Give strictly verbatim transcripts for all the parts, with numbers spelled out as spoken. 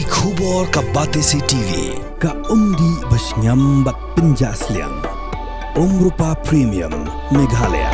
Khubor ka Batesi T V, ka umdih ba shngiam bad pynjah sliang. Umrupa Premium, Meghalaya.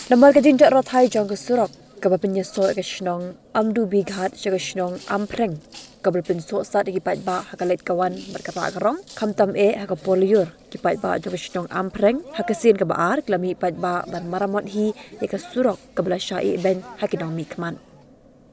Namar ka jingjot rathai jong ka surok kaba pynïasoh ïa ka shnong Amdubighat sha ka shnong Ampreng, kaba la pynsohsat ïa ki paidbah ha ka leit ka wan bad ka rah ka rong, khamtam eh ha ka por lyiur, ki paidbah jong ka shnong Ampreng ha ka sien kaba ar ki la mih paidbah ban maramot hi ïa ka surok kaba la shah ïehbeiñ ha ki nongmihkhmat.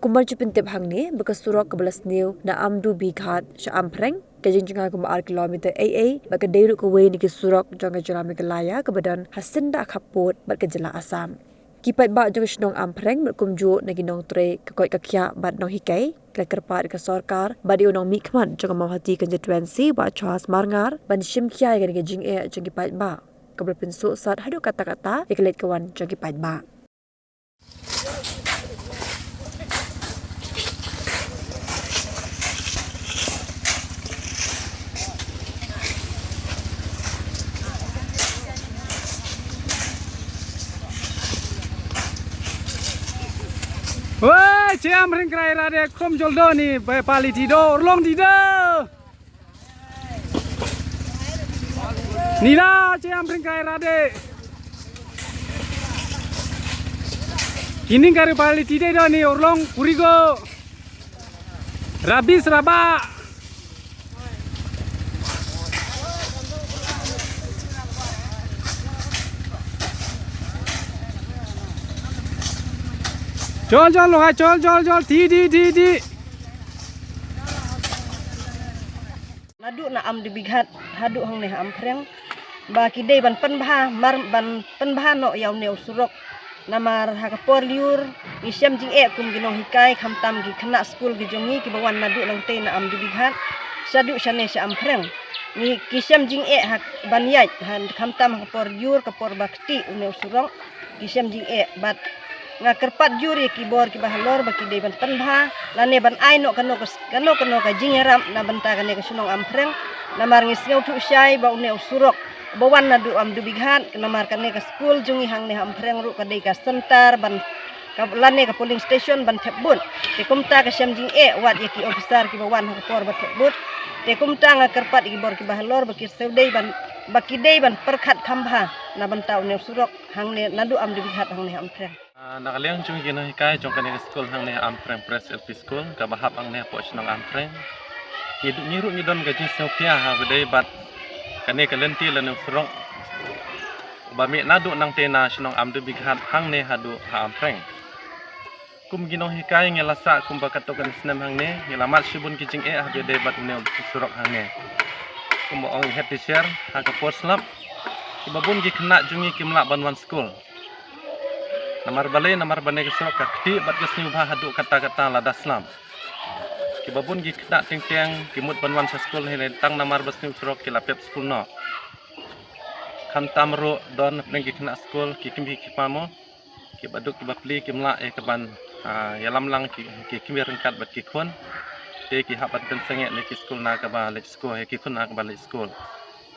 Kum ban shu pyntip hangne ba ka surok kaba la sniew na Amdubighat sha Ampreng ka jingjngai kumba ar kilometer ei ei bad ka dei ruh kawei na ki surok jong ka jylla Meghalaya kaba don ha syndah khappud bad ka jylla Assam. Ki paidbah jong ka shnong Ampreng bad kumjuh na ki nongtrei ka koit ka khiah bad nonghikai ki la kyrpad ïa ka sorkar bad ïa u nongmihkhmat jong ka Mawhati Constituency, Bah Charles Marngar, ban shim khia ïa kane ka jingeh jong ki paidbah kaba la pynsohsat haduh katta katta ïa ka leit ka wan jong ki paidbah. Woi, che Ampreng krai rade, khrom jol do ni, ba pali ti do, urlong ti do. Nila che Ampreng krai rade. Kini kari pali ti do ni, urlong kurigo. Rabis raba. Jol, jol, lo ha, jol, jol, jol, ti, ti, ti, ti. Naduh na Amdubighat haduh hangne ha Ampreng ba ki dei ban pynbha, mar ban pynbha noh ïa une u surok. Namar ha ka por lyiur ngi shem jingeh kum ki nonghikai, khamtam ki khynnah skul ki jong ngi kiba wan naduh nangtei na Amdubighat shaduh shane sha Ampreng. Ngi ki shem jingeh ha ban ïaid ha, khamtam ha ka por lyiur, ka por ba kti une u surok. Ki shem jingeh bad nga kyrpad jur ïa ki bor kiba halor ba ki dei ban pynbha lane ban ai noh kano ka, kano kano ka jingïarap na bynta kane ka shnong Ampreng. Namar ngi sngewthuh shai ba une u surok ba wan naduh Amdubighat, namar kane ka skul jong ngi hangne ha Ampreng ruh ka dei ka center ban, ka, lane ka polling station ban thep vote. Te kumta ka shem jingeh wat ïa ki officer kiba wan ha ka por ba thep vote. Te kumta nga kyrpad ïa ki bor kiba halor ba ki sngewdei ban, ba ki dei ban pyrkhat kham bha na bynta une u surok hangne naduh Amdubighat hangne ha Ampreng. Ah, na ka liang jong ki nonghikai jong kane ka skul hangne ha Ampreng Pres L P School kaba hap hangne hapoh shnong Ampreng, ngi du-, ngi ruh ngi don ka jingsngewkhia ha ba dei bad kane ka lynti lane u surok ba mih naduh nangtei na shnong Amdubighat hangne haduh ha Ampreng. Kum ki nonghikai ngi la sah kumba katto katne snem hangne, ngi la mad shibun ki jingeh ha ba dei bad une u surok hangne. Kumba ong i head teacher ha ka por slap, kiba bun ki khynnah jong ngi kim lah ban wan skul. Namar balei? Namar ba kane ka surok ka kti bad ka sniew bha haduh katta katta lada slap. Kiba bun ki khynnah teng teng ki mut ban wan sha skul, hynrei tang namar ba sniew surok ki la pep skul noh. Khamtam ruh don hapdeng ki khynnah skul ki kmie ki kpa mo, kiba duk kiba plie kim lah ïa ka ban, ah, ïalam lang ki, ki kmie ryngkat bad ki khun. Te ki hap ban pynsangeh na ki skul na kaba leit skul, ïa ki khun na kaba leit skul.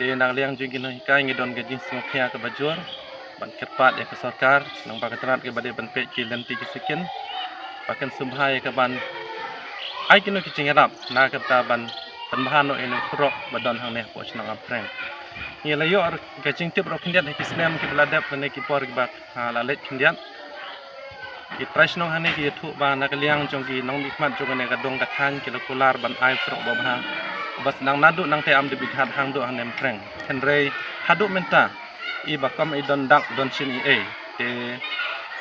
Te na ka liang jong ki nonghikai ngi don ka jingsngewkhia kaba jur ban kyrpad ïa ka sorkar, nang ba ka tnat kaba dei ban peit ki lynti ki sikin. Ba kan sngewbha ïa ka ban ai kino ki jingïarap na ka bynta ban pynbha noh ïa une u surok ba don hangne hapoh shnong Ampreng. Ngi la ïoh ka jingtip ruh khyndiat ha ki snem kiba la dep lane ki por kiba, ha, la leit khyndiat. Ki trai shnong hangne ki ïathuh ba na ka liang jong ki nongmihkhmat jong kane ka dong ka thaiñ ki la kular ban ai surok babha ba sdang naduh nangta Amdebikhat hangduh hangne Ampreng. Hynrei haduh mynta i ba kam i don dak don shin i ei. Te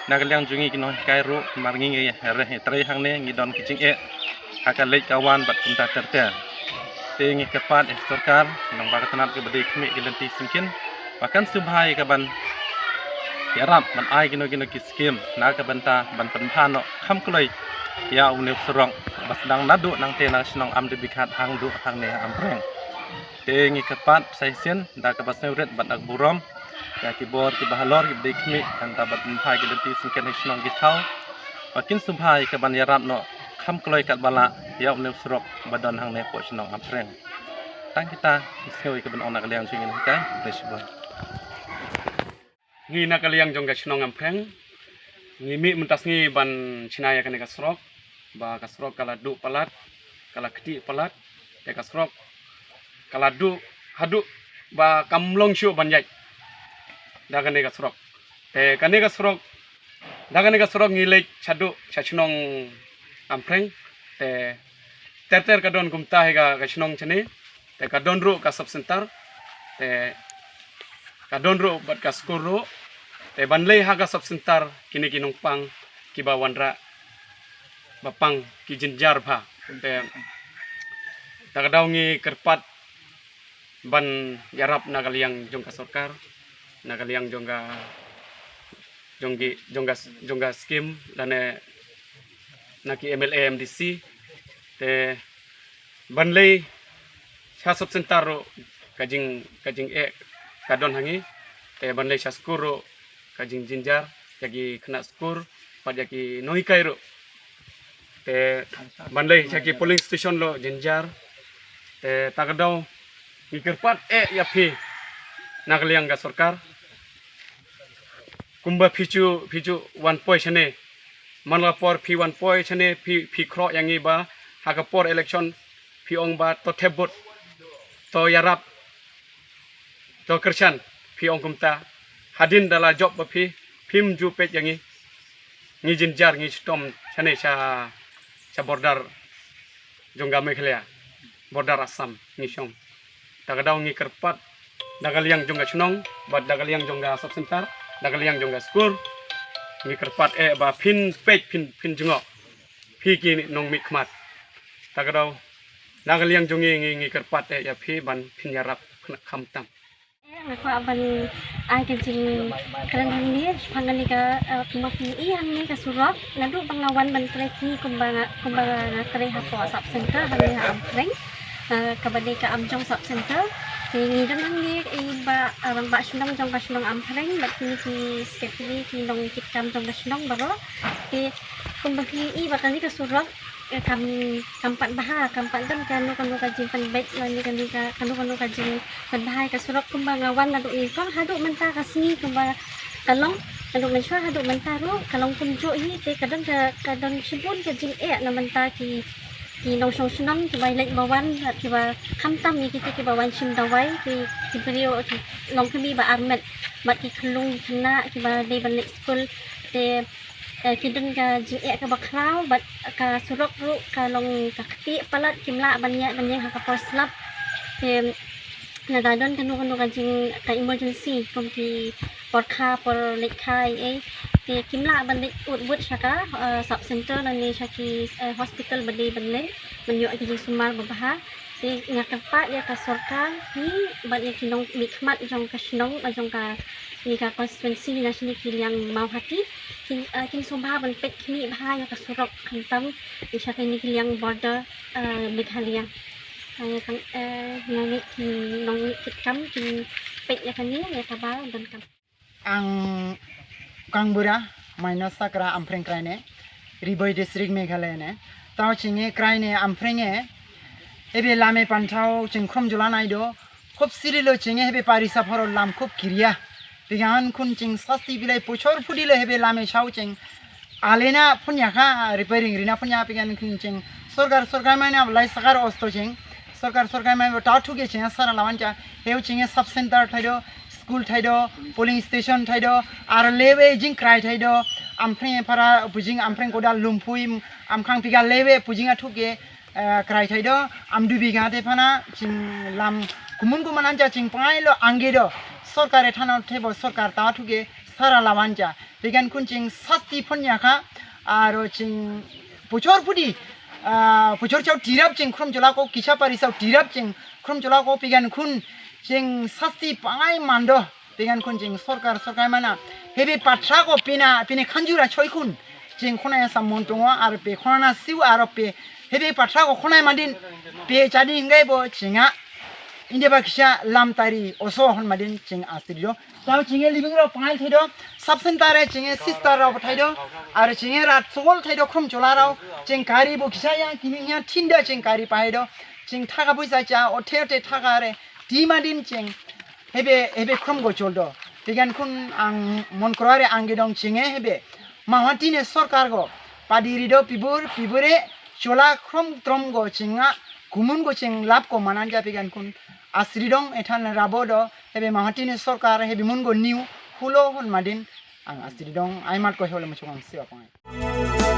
na ka liang jong ngi ki nonghikai ruh, mar ngi ngi re i trei hangne ngi don ki jingeh ha ka leit ka wan bad kumta ter ter. Te ngi kyrpad ïa sorkar nongba ka tnat kaba dei khmih ki lynti syngkien ba kan sngewbha ïa ka ban ïarap ban ai kino kino ki skim na ka bynta ban pynbha noh kham kloi ïa une u surok ba sdang naduh nangta na shnong Amdebikhat hangduh hangne Ampreng. Te ngi kyrpad sa shisien da kaba sngewrit bad da ka burom ïa ki bor kiba halor kiba dei khmih, kan da bad pynbha ki lynti syngkien ha shnong ki thaw ba kin sngewbha ïa ka ban ïarap noh kham kloi katba lah ïa une u surok ba don hangne hapoh shnong Ampreng. Tang kita, ngi sngew ïa ka ban ong na ka liang jong ngi na ka, khublei shibun. Ngi na ka liang jong ka shnong Ampreng ngi mih mynta sngi ban shna ïa kane ka surok, ba ka surok ka la duh palat, ka la ktieh palat. Te ka surok ka la duh haduh ba kam long shuh ban ïaid da kane ka surok. Te kane ka surok, da kane ka surok ngi leit shaduh sha shnong Ampreng. Te ter ter ka don kumta hi ka, ka shnong shane. Te ka don ruh ka sub center, te ka don ruh bad ka skul ruh. Te ban leit ha ka sub center kine ki nongpang kiba wanrah ba pang ki jynjar bha. Te da ka daw ngi kyrpad ban ïarap na ka liang jong ka sorkar, na ka liang jong ka, jong ki, jong ka, jong ka skim lane na ki M L A M D C. Te ban leit sha sub center ruh ka jing, ka jingeh ka don ha ngi. Te ban leit sha skul ruh ka jingjynjar ïa ki khynnah skul bad ïa ki nonghikai ruh. Te ban leit sha ki polling station ruh jynjar. Te da ka daw ngi kyrpad eh ïa phi na ka liang ka sorkar, kumba phi ju, phi ju wan poi shane. Man la por phi wan poi shane, phi, phi khroh ïa ngi ba ha ka por election phi ong ba to thep vote, to ïarap, to kyrshan, phi ong kumta. Hadien da la jop ba phi, phim ju peit ïa ngi. Ngi jynjar, ngi shitom shane sha, sha border jong ka Meghalaya, border Assam ngi shong. Da ka daw ngi kyrpad da ka liang jong ka shnong bad da ka liang jong ka sub center, da ka liang jong ka skul, ngi kyrpad eh ba phin peit, phin, phin jngoh, phi ki nongmihkhmat. Da ka daw da ka liang jong ngi, ngi, ngi kyrpad eh ïa phi ban phin ïarap khamtam. Nga kwah ban ai ka jingkren hangne shaphang kane ka, eh, kumba phi i hangne ka surok, naduh ba nga wan ban trei hi kumba nga, kumba nga trei hapoh sub center hangne ha Ampreng, eh, kaba dei ka Amjong sub center. Te ngi don hangne i bah, eh, rangbah shnong jong ka shnong Ampreng bad kine ki secretary, ki nongkitkam jong ka shnong baroh. Te kumba phi i ba kane ka surok, eh, kam, kam pat bha, kam pat don kano kano ka jingpynbeit lane kano ka, kano kano ka jingpynbha ïa ka surok. Kumba nga wan naduh nyngkong haduh mynta ka sngi kumba ka long, naduh mynshuwa haduh mynta ruh ka long kumjuh hi. Te ka don ka, ka don shibun ka jingeh na bynta ki, ki nongshong shnong kiba leit ba wan, kiba khamtam ïa kito kiba wan shim dawai, ki, ki briew, ki longkmie ba armet bad ki khyllung ki khynnah kiba dei ban leit skul. Te eh, ki don ka jingeh kaba khraw bad ka surok ruh ka long ka ktieh palat, kim lah ban ïaid ban ïeng ha ka por slap. Te lada don kano kano ka jing, ka emergency kum ki por kha, por leit kha ei ei, te kim lah ban leit ud bud sha ka, eh, sub center lane sha ki, eh, hospital ba dei ban leit ban ïoh ki jingsumar babha. Te nga kyrpad ïa ka sorkar hi bad ïa ki nongmihkhmat jong ka shnong, eh, jong kane ka constituency na shane ki liang Mawhati, kin, eh, kin sngewbha ban peit khmih bha ïa ka surok khamtam sha kine ki liang border, eh, Meghalaya. Eh, ïa kane, eh, nga ngeit ki nongmihkhmat kam kin peit ïa kane ïa kaba donkam. Ang Kangbura, Maino Sakra, Ampreng Kraine, Ri Bhoi District, Meghalaya ne. Tau chinge Kraine Ampreng e, ebe lame pantau ching khrum jula naido, khup siri lo chinge hebe pari saphoro lam khup kiria. Bigan kun ching sasti bilai pochor pudi lo hebe lame chau ching alena phunya kha, repairing rina phunya, phi kan khun ching sorkar, sorkar mai na lai sakar osto ching, sorkar, sorkar mai ta thuke ching sara lawan cha, heu ching sub center thaido, school thaido, polling station thaido, ar lewe jing krai thaido, amphring para pujing amphring koda lumpui, amkhang piga lewe pujing athuke, eh, krai thaido, amdu biga te phana, ching lam kumun kuman anja ching pangai lo angge do, sorkar e thana thebo sorkar ta thuke sara lawan cha, phi kan khun ching sasti phunya kha, aro ching puchor pudi, ah, puchor chau tirap ching khrum chula ko kisa pari sau tirap ching khrum chula ko phi kan khun ching sasti pangai mando. Phi kan khun ching sorkar, sorkar mana. Hebe patra ko pina, pina khanjura choi khun. Ching khona ya samon tungo, ar pe khona na siu, ar pe. Hebe patra ko khona madin. Pe chadi ngai bo chinga. Inde ba kisa lam tari oso hon madin ching asri do. Tau chinge living ro pangai thaido. Sub center e chinge sister ro thaido. Ar chinge rat sogol thaido khrum chola ro. Ching kari bo kisa ya, kini ya thinda ching kari paido. Ching thaka puisa cha, o the o the thaka re. Ti madin ching. Hebe, hebe khrum go chol do. Phi kan khun ang mon krore ang gidong chinge hebe. Mahati ne sorkar go. Padiri do pibur, pibure, chola khrum trom go chinga, kumun go ching lap ko mananja phi kan khun. Asri dong ethan rabo do, hebe mahati ne sorkar, hebe mun go niu, hulo hon madin, ang asri dong, aimat ko hole machung ang siwa pangai.